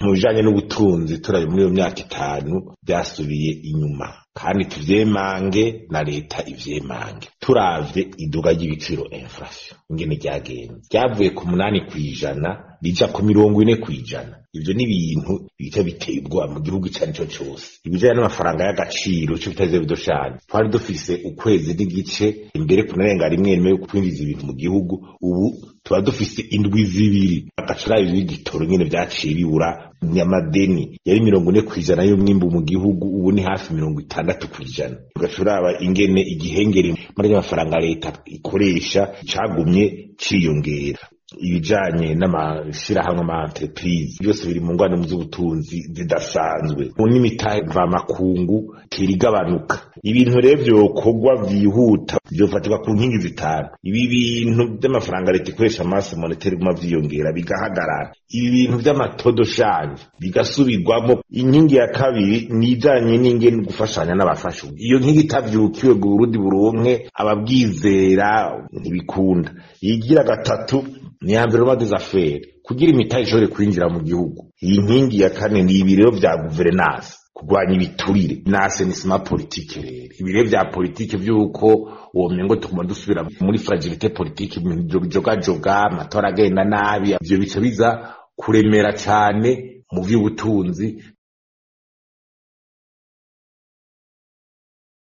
Mu bijanye n'ubutunzi, turabe muri iyo myaka 5 byasubiye inyuma, kandi tuvyemange na leta ivyemange. Turavye iduga ry'ibiciro, inflation, ingene ryagenze, ryavuye ku 8% rija ku 40%. Ivyo ni ibintu bica biteye ubwoba mu gihugu ico arico cose. Ibijanye n'amafaranga y'agaciro, ico bita bidoshanye, twari dufise ukwezi n'igice imbere kunarenga rimwe rimwe yo kwinjiza ibintu mu gihugu, ubu tuba dufise indwi 2. Agacura ibigitoro nyene vyaciye bibura. Nyamadeni yari 40% y'umwimbu mu gihugu, ubu ni hafi 60%. Ugacuraba ingene igihengeri muri amafaranga leta ikoresha cagumye ciyongera. Ibijanye n'amashirahamwe, ama entreprise, byose biri mu ngwane mu z'ubutunzi zidasanzwe, n'imitahe mvamakungu tirigabanuka. Ibintu rero vyokorwa vyihuta vyofatirwa ku nkingi zitanu: ibi bintu vy'amafaranga leta ikoresha, masse monétaire, biguma vyiyongera bigahagarara, ibi bintu vy'ama taux de change bigasubirwamo. Inkingi ya kabiri ni ijanye n'ingene gufashanya n'abafasha. Iyo nkingi itavyukiwe ngo Burundi buronke ababwizera, ntibikunda. Iyigira gatatu ni environnement des affaires, kugira imitahe ishobore kwinjira mu gihugu. Iyi nkingi ya kane ni ibi rero vya gouvernance, kurwanya ibiturire na assainissement politique. Rero ibi rero vya politike vy'uko womengo tuguma dusubira muri fragilité politique, bijogajoga, amatora agenda nabi, ivyo bica biza kuremera cane mu vy'ubutunzi.